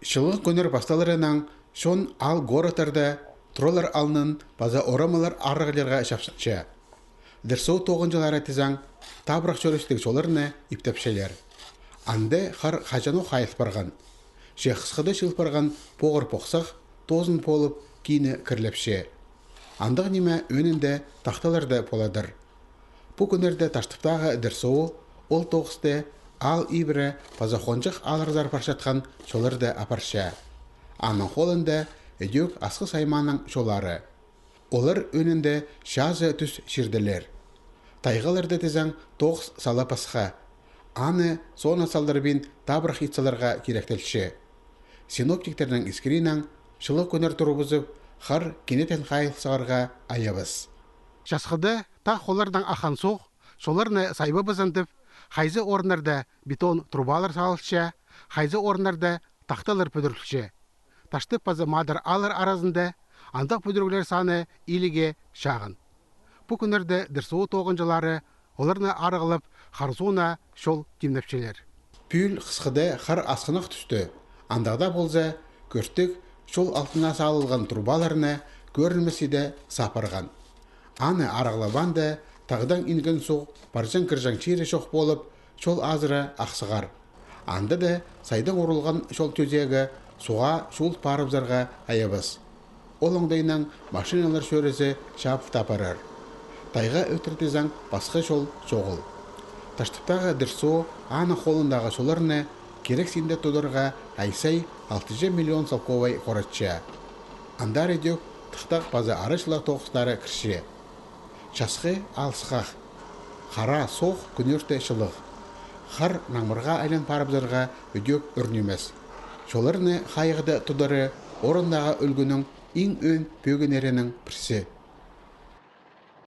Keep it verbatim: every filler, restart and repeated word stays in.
Чылығ кӱннер пасталарынаң чон аал-городтарда туралар алнын паза орамалар арығлирға чапсынча. Дырсоо тоғынҷылары тізең, табырах чӧрістіг чолларны иптепчелер. Анда хар хаҷанох хайыл парған. Че хысхыда чыыл парған поғыр-поқсах тозын полып, киині кірлепче. Андағ ниме ӧӧнінде тахталарда поладыр. Пу кӱннерде Таштыптағы Дырсоо ол тоғысты аал ибіре паза хонҷых аалларзар парчатхан чолларны апарча. Аның холында ідӧк Асхыс аймааның чоллары. Олар ӧӧнінде чазы тӱс чирділер. Тайғаларда тізең тоғыс сала пасха. Аны соона салдырбин табырах ит саларға киректелче. Синоптиктернің искірінең, чылығ кӱннер турыбызып, хар кинетін хайыл сығарға айабас. Часхыда тағ холлардаң аххан суғ чолларны сайбабазын тіп, хайзы орыннарда бетон трубалар салылча, хайзы орыннарда тахталар пӱдірілче. Таштып паза Мадар ааллар аразында андағ пӱдіріглер саны иліге чағын. Пу кӱннерде Дырсоо тоғынҷылары оларны арығлап, Харзуна чол тимнепчелер. Пӱӱл хысхыда хар асхынах тӱсті. Андағ даа полза, кӧртік чол алтына салылған трубаларны кӧрінмес иде сап парған. Аны арығлабаанда тағдаң инген суғ парҷаң-кірҷең чирі чох полып, чол азыра ахсығар. Анда даа сайдаң урылған чол тӧзегі суға чуул парыбызарға айабас. Ол оңдайнаң машиналар чӧрізі чабып таа парар. Тайға ӧтір тізең, пасха чол чоғыл. Таштыптағы Дырсоо аның холындағы чолларны кирексінде тударға ай сай алтыҷа миллион салковай хоратча. Андар ідӧк тыхтағ паза арачылығ тоғыстары кірче. Часхы алысхах. Хара соох, кӱнӧрте чылығ. Хар наңмырға айлан парыбызарға ідӧк ӱр нимес. Чолларны хайығда тудары орындағы ӱлгӱнің иң ӧӧн пӧгіннерінің пірсі.